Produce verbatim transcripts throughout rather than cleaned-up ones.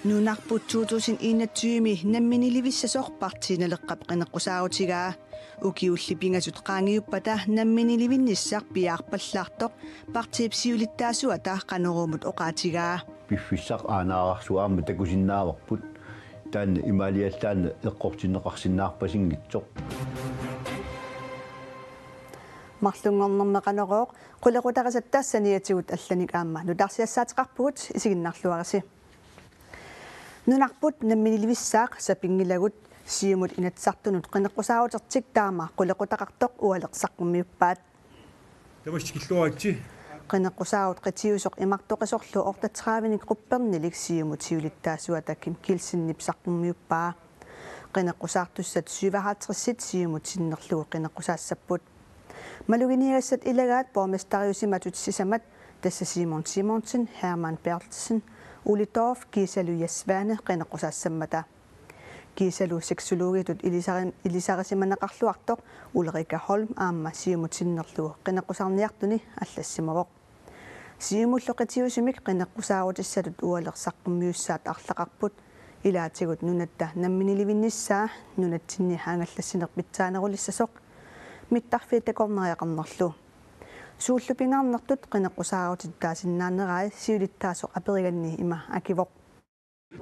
Nunarput to tusind enogtyve namminiilivissasoq Partii Naleqqap qineqqusaarutigaa. Ukiulli pingasut qaangiuppata namminiilivinnissaq piaarpallaartoq partiip siulittaasuata Qanorumut oqaatigaa. Piffissaq aanaararsuaq aamma takusinnaavarput. Taanna imaaliallaannaq eqqortinneqarsinnaarpasinngitsoq. Marlunngornermi Qanorooq, qulequtarisatta saniatigut allanik aamma nutaarsiassaateqarpugut, isiginnaarluarisi. Nunarput namminiilivissaaq sapinngilagut Siumut Inatsisartunut qineqqusaarutertik taama qulequtaqartoq ualeq saqqummiuppaat. Tamassi tikilluaritsi. Qineqqusaarut qitiusoq imartoqisorlu otteogtredivenik quppernilik Siumut siulittaasuata Kim Kielsenip saqqummiuppaa. Qineqqusaartussat syvoghalvtredsit Siumut sinnerlugu qineqqusaassapput. Maluginiagassat ilagaat borgmesteriusimatut sisamat, tassa Simon Simonsen, Hermann Berthelsen, Ole Dorph kiisalu Jes Svane qineqqusaassammata. Kiisalu sexologitut ilisari-, ilisarisimaneqarluartoq Ulrika Holm aamma Siumut sinnerlugu qineqqusaarniartuni allassimavoq. Siumullu qitiusumik qineqqusaarutissatut ualeq saqqummiussaat arlaqarput, ilaatigut nunatta namminiilivinnissaa nunatsinni angallassineq pitsaanerulissasoq mittarfiit takornariaqarnerlu. Suullu pingaarnertut qineqqusaarutitut taasinnaanerai siulittaasoq aperiganni ima akivoq.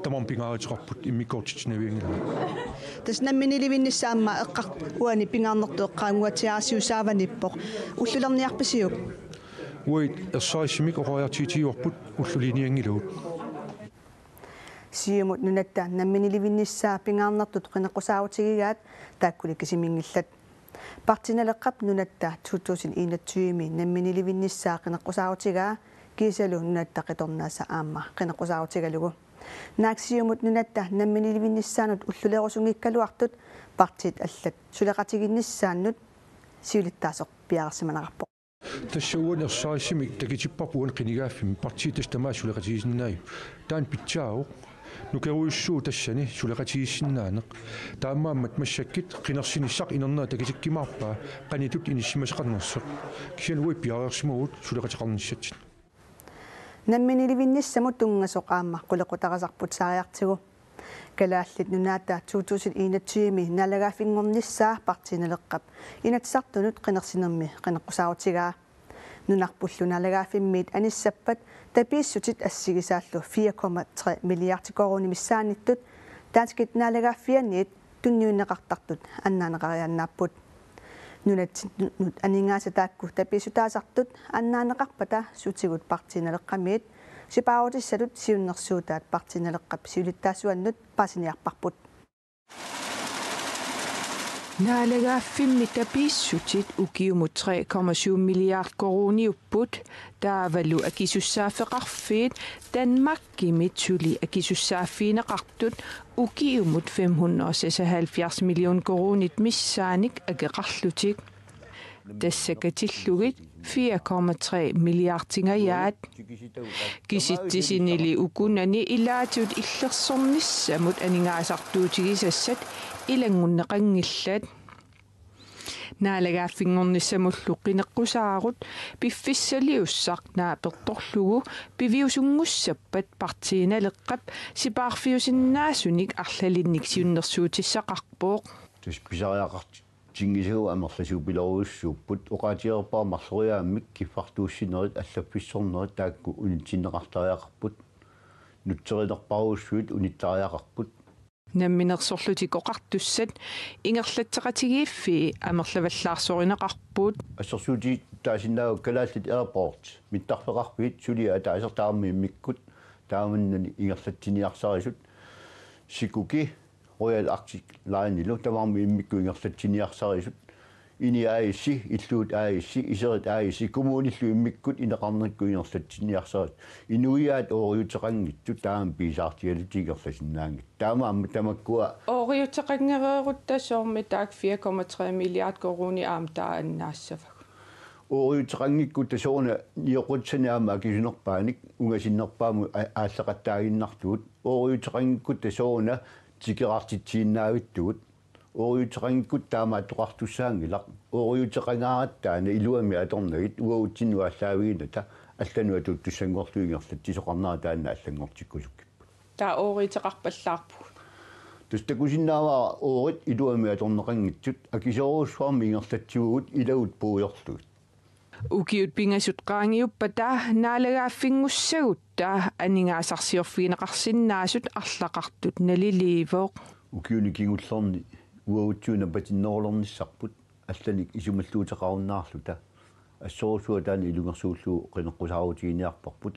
Tamarmik pingaaruteqarput, immikkoortitsinavianngilagut. Tassa namminiilivinnissaa aamma eqqar-, uani pingaarnertut eqqaannguatsiarsiusaavaniippoq. Ullulerniarpisiuk? Uagut ersarissumik oqariartuutigivarput, ullulinianngilagut. Siumut nunatta namminiilivinnissaa pingaarnertut qineqqusaarutigigaat taakkuli kisiminngillat. Partii Naleqqap nunatta to tusind enogtyve namminiilivinnissaa qineqqusaarutigaa kiisalu nunatta qitornaasa aamma qineqqusaarutigalugu. Naak Siumut nunatta namminiilivinnissaanut ullulerusunngikkaluartut partiit allat suleqatigiinnissaannut siulittaasoq piareersimanerarpoq. Tassa uani ersarissumik takutipparput uani qinigaaffimmi partiit tassa tamaasa suleqatigisinnaavagut. Taanna pitsaavoq. Nukerujussuuvoq tassani suleqatigiissinnaaneq. Taamaammat massakkut qinersinissaq inernera takutikkumaarpaa qanoq ittut inissimasaqarnersoq. Kisianni uagut piareersimavugut suleqateqarnissatsinnut. Namminiilivinnissamut tunngasoq aamma qulequtarisarput saariartigu. Kalaallit Nunaata to tusind enogtyve naalagaaffinngornissaa Partii Naleqqap Inatsisartunut qinersinermi qineqqusaarutigaa. Nunarpullu naalagaaffimmiit anissappat tapiissutit assigisaallu fire komma tre milliardi koruuni missaanniittut danskit naalagaaffianniit tunniunneqartartut annaaneqariaannaapput. Nunatsinnut aningaasat taakku tapiissutaasartut annaaneqarpata sutigut Partii Naleqqamiit sipaarutissatut siunnersuutaat Partii Naleqqap siulittaasuannut paasiniarparput. Naalagaaffimmi tapiissutit ukiumut tre komma syv milliard koruuniupput, taavalu akisussaaffeqarfiit Danmarkimit suli akisussaaffigineqartut ukiumut fem hundrede og seksoghalvfjerds million koruunit missaannik akeqarlutik. Tassa katillugit fire komma tre milliardingajaat. Kisitsisinili ukunani ilaatigut illersornissamut aningaasartuutigisassat ilanngunneqanngillat. Naalagaaffinngornissamullu qineqqusaarut piffissaliussaq naapertorlugu piviusunngussappat Partii Naleqqap sipaarfiusinnaasunik arlalinnik siunnersuutissaqarpoq. Tassa pisariaqartinngisagut amerlasuupilorujussuupput, oqaatigereerpara marloriaammik kiffartuussinerit allaffissornerit taakku unitsinneqartariaqarput. Nutserinerparujussuit unittariaqarput. Namminersorlutik Oqartussat ingerlatseqatigiiffii amerlavallaarsorneqarput. Assersuutigitaasinnaagakku Kalaallit Airports, mittarfeqarfiit suliat ataaseq tamarmik immikkut, taamani ingerlatsiniarsarisut, Sikuki, Royal Arctic Lineilu tamarmik immikkut ingerlatsiniarsarisut, INI A/S, Illuut A/S, Iserit A/S, kommunillu immikkut ineqarnikkut ingerlatsiniarsarisut, inuiaat ooriuteqanngitsut taama piisaartigalugit ingerlasinnaanngitsut. Taamaammat tamakkua. Ooriuteqanngereerutta soormi taakku fire komma tre milliard koruuni aamma taava annaassavagut? Ooriuteqanngikkutta sooruna nioqqutissani aamma akisunerpaanik ungasinnerpaamut a-, aalleqattaaginnartugut. Ooriuteqanngikkutta sooruna tikeraartitsiinnaavittugut. Ooriuteqanngikkutta taamaattoqartussaanngilaq. Ooriuteqangaaratta taanna iluamik atornagit uagutsinnut aallaaviginnata allanut atuuttussanngorlugu ingerlatsisoqarnera taanna allanngortikkusukkippoq. Taava ooriuteqarpallaarpugut. Tassa takusinnaavara oorit iluamik atorneqanngitsut akisoorujussuarmik ingerlatsivugut ilagut puigorlugit. Ukiut pingasut qaangiuppata naalagaaffinngussagutta aningaasarsiorfigineqarsinnaasut arlaqartut naliliivoq. Ukiuni kingullerni uagutsinnut napatinnerulernissarput allanik isumalluuteqarunnaarluta assorsuaq taanna ilungersuullugu qineqqusaarutiginiarparput.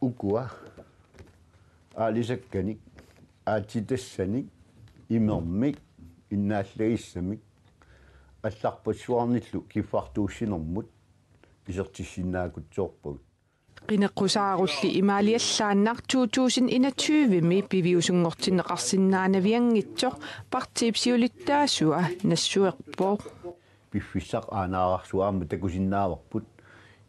Ukua aalisakkanik, aatsitassanik, imermik, innaallagissamik, allarpassuarnillu kiffartuussinermut isertissinnaakutsoorpagut. Qineqqusaarulli imaaliallaannaq to tusind enogtyve-mi piviusunngortinneqarsinnaanavianngitsoq partiip siulittaasua nassuerpoq. Piffissaq aanaararsuaq aamma takusinnaavarput.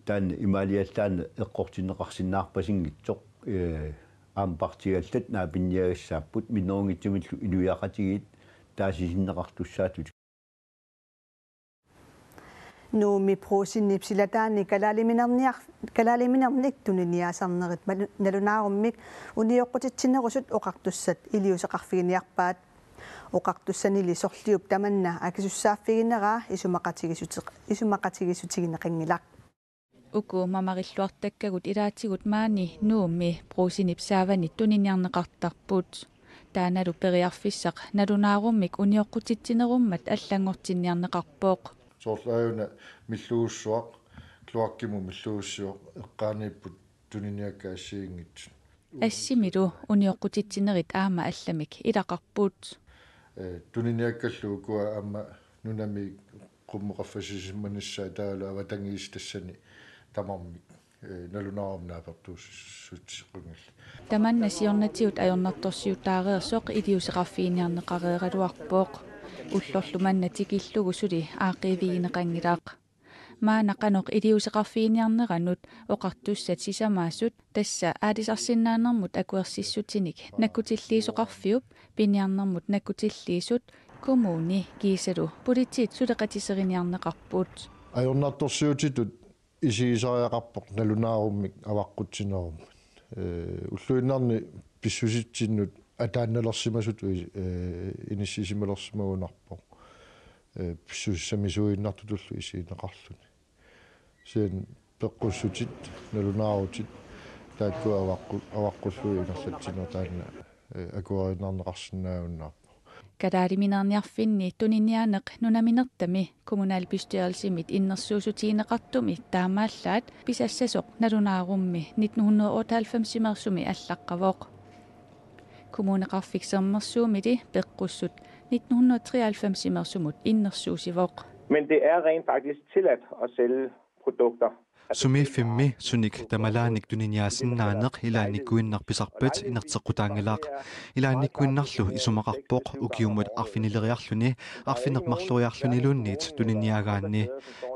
Taanna imaaliallaannaq eqqortinneqarsinnaarpasinngitsoq, ee, aamma partiit allat naapinniagassaapput minnerunngitsumillu inuiaqatigiit taasisinneqartussaapput. Nuummi Brugsenip silataani kalaaliminerniar-, kalaaliminernik tuniniaasarnerit malu-, nalunaarummik unioqqutitsinerusut oqartussat iliuuseqarfiginiarpaat. Oqartussanili sorliup tamanna akisussaaffigineraa isumaqatigiissuti-, isumaqatigiissutigineqanngilaq. Uku mamarilluartakkagut ilaatigut maani Nuummi Brugsenip saavani tuniniarneqartarput. Taannalu periarfissaq nalunaarummik unioqqutitsinerummat allanngortinniarneqarpoq. Soorlu aajuna millugussuaq, kloakkimut millugussuaq, eqqaaniipput tuniniakkat assigiinngitsut. Assimilu unioqqutitsinerit aamma allamik ilaqarput. Ee, tuniniakkallu ukua aamma nunami qummut qaffasissisimanissaat taavalu avatangiisit tassani tamarmik, ee, nalunaarummi naapertuussissuteqanngillat. Tamanna siornatigut ajornartorsiutaareersoq iliuuseqarfiginiarneqareeraluarpoq. Ullorlu manna tikillugu suli aaqqiivigineqanngilaq. Maanna qanoq iliuuseqarfiginiarneranut oqartussat sisamaasut, tassa aalisarsinnaanermut akuersissutinik nakkutilliisoqarfiup piniarnermut nakkutilliisut, kommuni kiisalu politiit suleqatiseriniarneqarput. Ajornartorsiutitut isigisariaqarpoq nalunaarummik avaqqutsinerummut. Ee, ulluinnarni pissusitsinnut ataannalersimasutut, ee, inissisimalersimagunarpoq. Ee, pissusissamisuinnartutullu isigineqarluni. Kisianni peqqussutit, nalunaarutit, taakku avaqqu-, avaqqullugit ingerlatsineq taanna, ee, akuerineqarsinnaagunnaarpoq. Kalaaliminerniarfinni tuniniaaneq nunaminertami kommunalbestyrelsimit innersuussutigineqartumi taamaallaat pisassasoq nalunaarummi nitten hundrede otteoghalvfemsimeersumi allaqqavoq. Kommuneqarfik Sermersuumili peqqussut nitten hundrede treoghalvfemsimeersumut innersuussivoq. Men det er rent faktisk tilladt at sælge produkter. Sumiiffimmi sunik tamalaanik tuniniaasinnaaneq ilaannikkuinnaq pisarpat inerteqqutaanngilaq. Ilaannikkuinnarlu isumaqarpoq ukiumut arfinileriarluni, arfineq-marloriarluniluunniit tuniniaagaanni.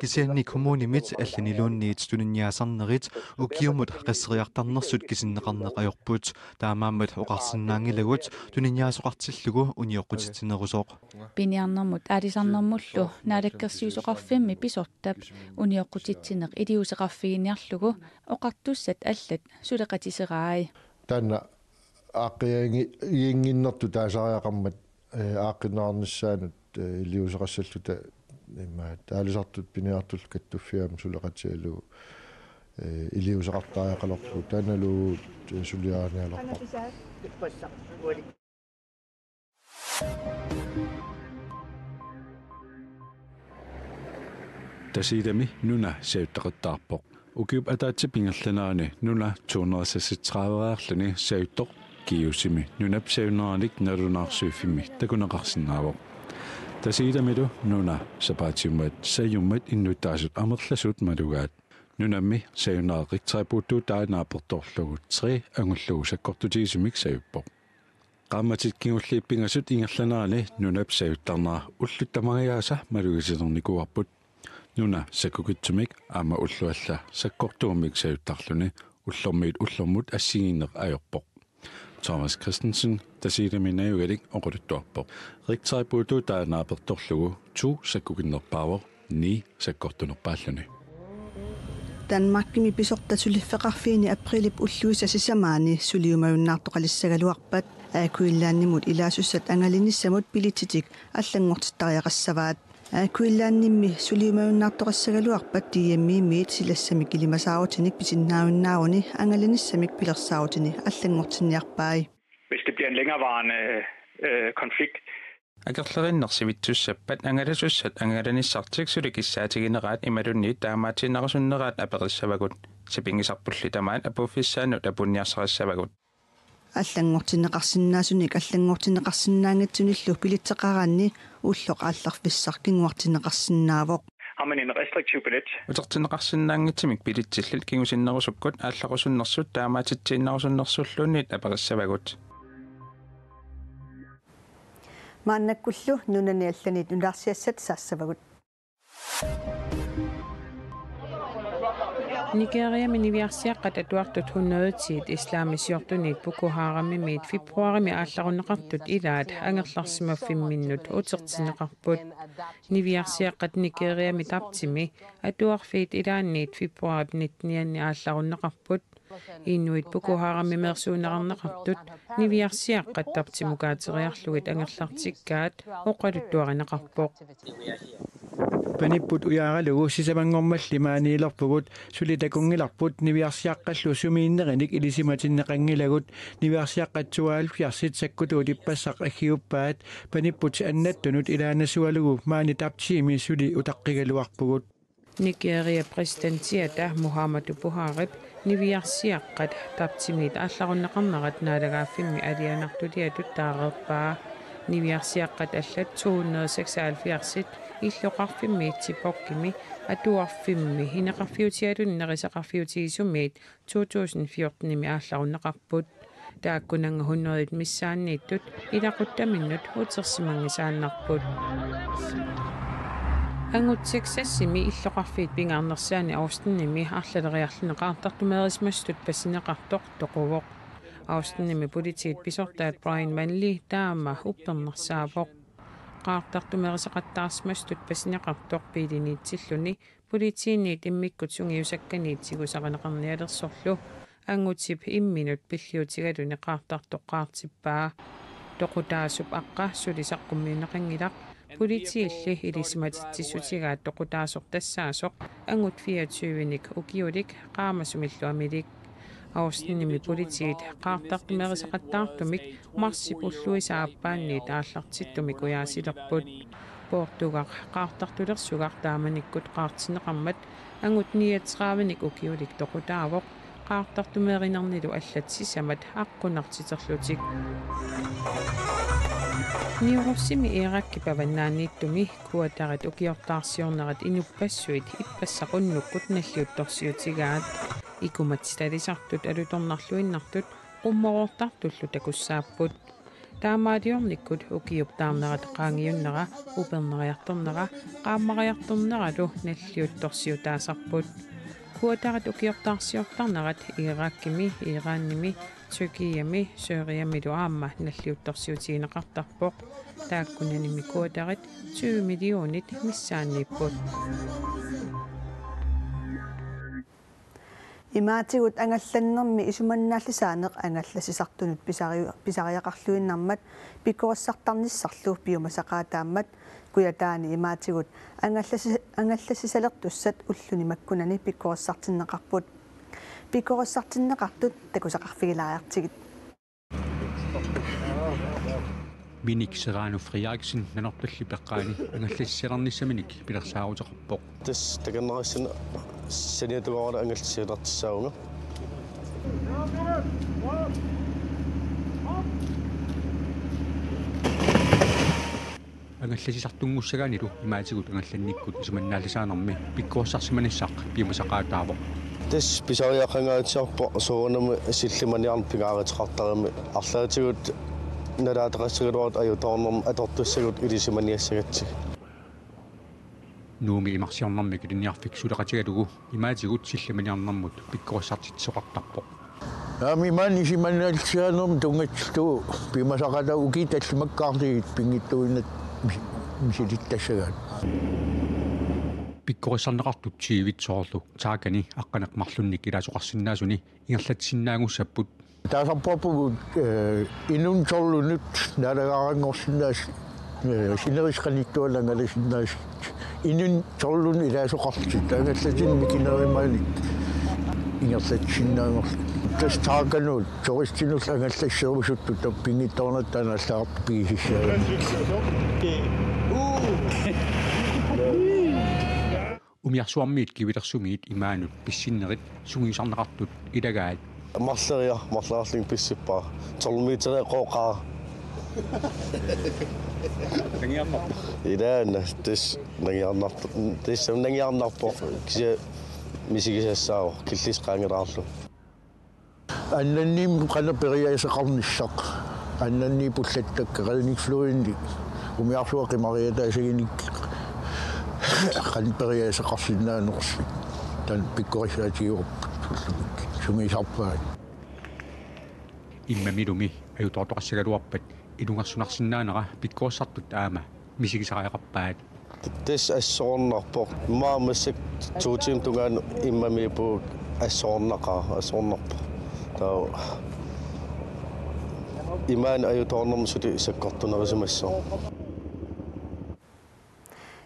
Kisianni kommunimit allaniluunniit tuniniaasarnerit ukiumut qasseriartarnersut kisinneqarneq ajorput. Taamaammat oqarsinnaanngilagut tuniniaasoqartillugu unioqqutitsinerusoq. Piniarnermut aalisarnermullu Naalakkersuisoqarfimmi pisortap unioqqutitsineq iliuuseqarfiginiarlugu oqartussat allat suleqatiserai. Taanna aaqqiaginnginnertut taasariaqarmat, ee, aaqqinneqarnissaanut, ee, iliuuseqassalluta imaat aalisartut piniartullu kattuffiit aamma suleqatigalugu, ee, iliuuseqartariaqalerlugu taannalu, ee, suliarinialerparput. Tasiilami nuna sajuttaqattaarpoq. Ukiup ataatsip ingerlanerani nuna to hundrede seksogtredive-riarluni sajuttoq GUZ-imi nunap sajuneranik nalunaarsuiffimmi takuneqarsinnaavoq. Tasiilamilu nuna sapaatiummat sajummat innuttaasut amerlasuut malugaat. Nunami sajunerat Richter-ip puuttuutaa naapertorlugu tre angullugu sakkortutigisumik sajuppoq. Qaammatit kingulliit pingasut ingerlanerani nunap sajuttarnera ullut tamangajaasa malugisilernikuuarput. Nuna sakkukitsumik aamma ullut allat sakkortuummik sajuttarluni ullormiit ullormut assigiinneq ajorpoq. Thomas Christensen, Tasiilami najugalik, oqaluttuarpoq. Richterip puutu taanna naapertorlugu to sakkukinnerpaavoq, ni sakkortunerpaalluni. Danmarkimi pisortat suliffeqarfiini aprilip ulluisa sisamaani suliumajunnaartoqalissagaluarpat Air Greenlandimut ilaasussat angalanissamut billetsitik allanngortittariaqassavaat. Air Greenlandimmi suliumajunnaartoqassagaluarpat D M-imiit silassamik ilimasaarutinik pisinnaajunnaaruni angalanissamik pilersaarutini allanngortinniarpai. Hvis det bliver en længerevarende øh, konflikt. Akerlerinneq sivitsussappat angalasussat angalanissartik suli kissaatigineraat imaluunniit taamaatiinnerusunneraat aperissavagut. Sapinngisarpulli tamaat apuuffissaannut apuunniarsarissavagut. Allanngortinneqarsinnaasunik allanngortinneqarsinnaanngitsunillu billetseqaraanni ulloq aallarfissaq kinguartinneqarsinnaavoq. Har man en restriktiv billet? Utertinneqarsinnaanngitsumik billetsillit kingusinnerusukkut aallarusunnersut taamaatitsiinnerusunnersulluunniit aperissavagut. Maannakkullu nunani allaniit nutaarsiassat saassavagut. Nigeriami niviarsiaqqat atuartut hundrede ti islamisiortunit Boko Haramimiit februarimi aallarunneqartut ilaat angerlarsimaffimminnut utertinneqarput. Niviarsiaqqat Nigeriami Daptimi atuarfiit ilaanniit februarip nittenianni aallarunneqarput. Inuit Boko Haramimiorsuuneqarneqartut niviarsiaqqat Daptimukaateriarlugit angerlartikkaat, oqaluttuarineqarpoq. Panipput ujaaralugu sisamanngormalli maaniilerpugut, suli takunngilarput niviarsiaqqallu sumiinnerinik ilisimatinneqanngilagut. Niviarsiaqqat tooghalvfjerdsit sakkutuut ippassaq aggiuppaat, panipput annattunut ilaanasualugu maani Daptimi suli utaqqigaluarpugut. Nigeria præsidentiata Muhammadu Buharip niviarsiaqqat Daptimiit aallarunneqarnerat naalagaaffimmi alianartuliatut taareerpaa. Niviarsiaqqat allat to hundrede seksoghalvfjerdsit illoqarfimmi Chibokimi atuarfimmi ineqarfiutigalunni nerisaqarfiutigisumit to tusind fjortenimi aallarunneqarput. Taakkunannga hundredit missaanniittut ilaquttaminnut utersimanngisaannarput. Angut Texasimi illoqarfiit pingaarnersaanni Austinimi arlaleriarluni qaartartumeerisimasutut pasineqartoq toquvoq. Austinimi politiit pisortaat Brian Manley taama uppernarsaavoq. Qaartartumeerisaqattaarsimasutut pasineqartoq biiliniitsilluni politiiniit immikkut sungiusakkaniit tigusarineqarnialersorlu angutip imminut pilliutigaluni qaartartoq qaartippaa. Toqutaasup aqqa suli saqqummiunneqanngilaq. Politiilli ilisimatitsissutigaat toqutaasoq tassaasoq angut fireogtyvenik ukiulik qaamasumillu amilik. Austinimi politiit qaartartumeerisaqattaartumik marsip ulluisa aappaanniit aallartittumik ujaasilerput. Poortugaq qaartartulersugaq taamanikkut qaartinneqarmat angut niogtredivenik ukiulik toqutaavoq, qaartartumeerinernilu allat sisamat aqqunartiterlutik. Niurussimi Irakip avannaaniittumi kuatarit ukiortaarsiornerat inuppassuit ippassaq unnukkut nalliuttorsiutigaat. Ikumat talisartut alutornarluinnartut qummoroortartullu takussaapput. Taamaaliornikkut ukiup taarnerata qaangiunnera, upernariartornera, qaammariartorneralu nalliuttorsiutaasarput. Kuatarit ukiortaarsiortarnerat Irakimi, Iranimi, Tyrkiami, Syriamilu aamma nalliuttorsiutigineqartarpoq. Taakkunanimi kuatarit tyve millionit missaanniipput. Imaatigut angallannermi isumannaallisaaneq angallassisartunut pisari-, pisariaqarluinnarmat pikkorissartarnissarlu piumasaqaataammat Kujataani imaatigut angallassi-, angallassisalertussat ulluni makkunani pikkorissartinneqarput. Pikkorissartinneqartut takusaqarfigilaariartigit. Minik Serrano Frederiksen Nanortallip eqqaani angallassisalernissaminik pilersaaruteqarpoq. Tassa takanneqassanut saniatigut angallassilertussaavunga. Angallassisartunngussagaannilu imaatigut angallannikkut isumannaallisaanermi pikkorissarsimanissaq piumasaqaataavoq. Tassa pisariaqangaatsiarpoq soorunami sillimaniarneq pingaaruteqartarami, arlaatigut nalaateqassagaluarutta ajutoornermut atortussagut ilisimaniassagatsigit. Nuummi imarsiornermik ilinniarfik suleqatigalugu imaatigut sillimaniarnermut pikkorissartitsisoqartarpoq. Aamma imaani isimanaalsianermi tunngatillugu piumasaqaataat ukiut tallimakkaarlugit pinngitsuuinnaq mis-, misilittassagaat. Pikkorissarneqartut tyvit soorlu Tarkani aqqaneq-marlunnik ilaasoqarsinnaasuni ingerlatsisinnaassagussapput. Taasarpagut, eh, inunnik soorlunut naalagaaranngorsinnaasut, eh, sinerissap qanittuani angalasinnaasut. Inunnik soorlunut ilaasoqarlutik, angallatinik mikinerumaannik ingerlatsisinnaanngorlugit. Tassa Tarkanut turistinullu angallasserusuttut taava pinngitsoornata taanna allagartaq pigisissagaanni. Umiarsuarmiit Kivilersumiit imaanut pissinnerit sungiusarneqartut ilagaat. Marloriaq, marloriarlunga pissippara. Tolv meter qooqaa. Nangiarnarpoq. Ilaana, tassa nangiarnarpoq. Tassa nangiarnarpoq. Kisianni misigisassaavoq, killissi qaangilaarlugu. Annanniimmi qanoq periaaseqarnissaq. Annanniit pullattakka, redningsflådeni umiarsuaq qimariataassaginik qanoq periaaseqarsinnaanersoq. Taanna pikkorissaatigaarput ullumi. Sungiusarpaat. Immamilumi ajutoortoqassagaluarpat ilungersunarsinnaanera pikkorissartut aamma misigisariaqarpaat. Tassa assornarpoq. Immaqa massakkut to timer tungaanut immamiippugut, assornaqaaq, assornarpoq. Taava imaani ajutoornermi suli sakkortunerisimassaaq.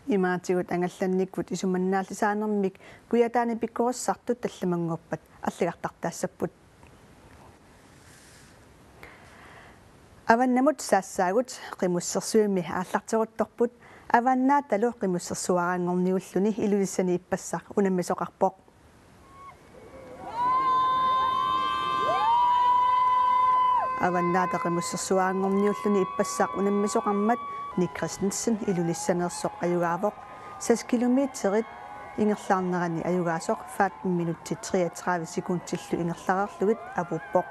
Imaatigut angallannikkut isumannaallisaanermik Kujataani pikkorissartut tallimanngorpat allagartartaassapput. Avannamut saassaagut Qimussersuimmi aallarteruttorput, Avannaatalu qimussersuaraanngorniulluni Ilulissani ippassaq unammisoqarpoq. Avannaata qimussersuaraanngorniulluni ippassaq unammisoqarmat Nick Christensen Ilulissaneersoq ajugaavoq. Seks kilometerit ingerlaarnerani ajugaasoq femten minutsit treogtredive sekundillu ingerlareerlugit apuuppoq.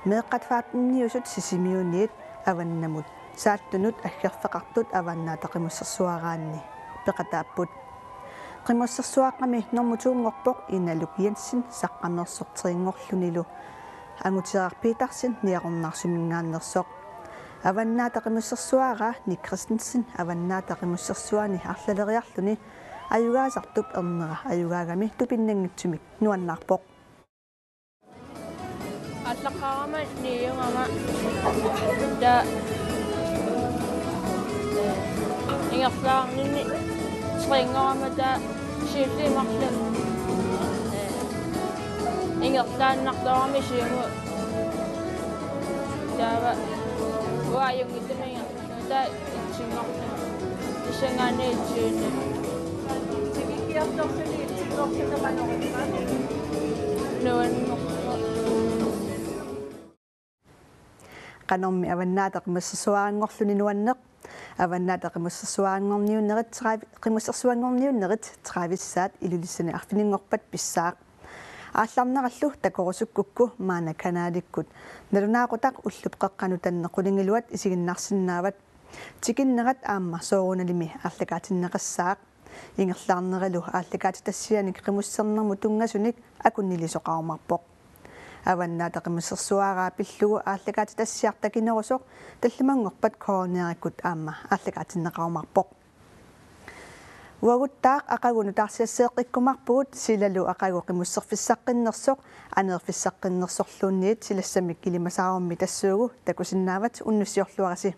Meeqqat femteniusut Sisimiuniit avannamut Saaltunut aggerfeqartut Avannaata qimussersuaraanni peqataapput. Qimussersuaqqami normu to-nngorpoq Inaluk Jensen Saqqameersoq tre-nngorlunilu Anguteraaq Petersen Niaqornaarsuminngaanneersoq. Avannaata qimussersuaraa Nick Christensen Avannaata qimussersuaani arlaleriarluni ajugaasartup ernera ajugaagami tupinnanngitsumik nuannaarpoq. Allaqqaarama niugama taava ingerlaarninni tre-nngorama taava siulliit marluk ingerlaannartorami siumut taava uanga ajunngitsumik ingerlaannaq. Taava et-nngorlunga. Tassanngaanniit et-tyveni. Nuannerpoq. Qanormi Avannaata qimussersuaraanngorluni nuanneq? Avannaata qimussersuaraanngorniunnerit tredive, qimussersuanngorniunnerit tredive-ssaat Ilulissani arfininngorpat pissaaq. Aallarnerallu takorusukkukku maanna kanaalikkut nalunaaqutaq ullup qeqqanut tanneq qulingiluat isiginnaarsinnaavat. Tikinnerat aamma soorunalimi aallakaatinneqassaaq. Ingerlaarneralu aallakaatitassianik qimussernermut tunngasunik akunnilisoqarumaarpoq. Avannaata qimussersuaraa pillugu aallakaatitassiaq takinerusoq tallimanngorpat Cornerikkut aamma aallakaatinneqarumaarpoq. Uaguttaaq aqagu nutaarsiasseeqqikkumaarpugut, silalu aqagu qimusserfissaqqinnersoq aneerfissaqqinnersorluunniit silassamik ilimasaarummi tassuugu takusinnaavat, unnussiorluarisi.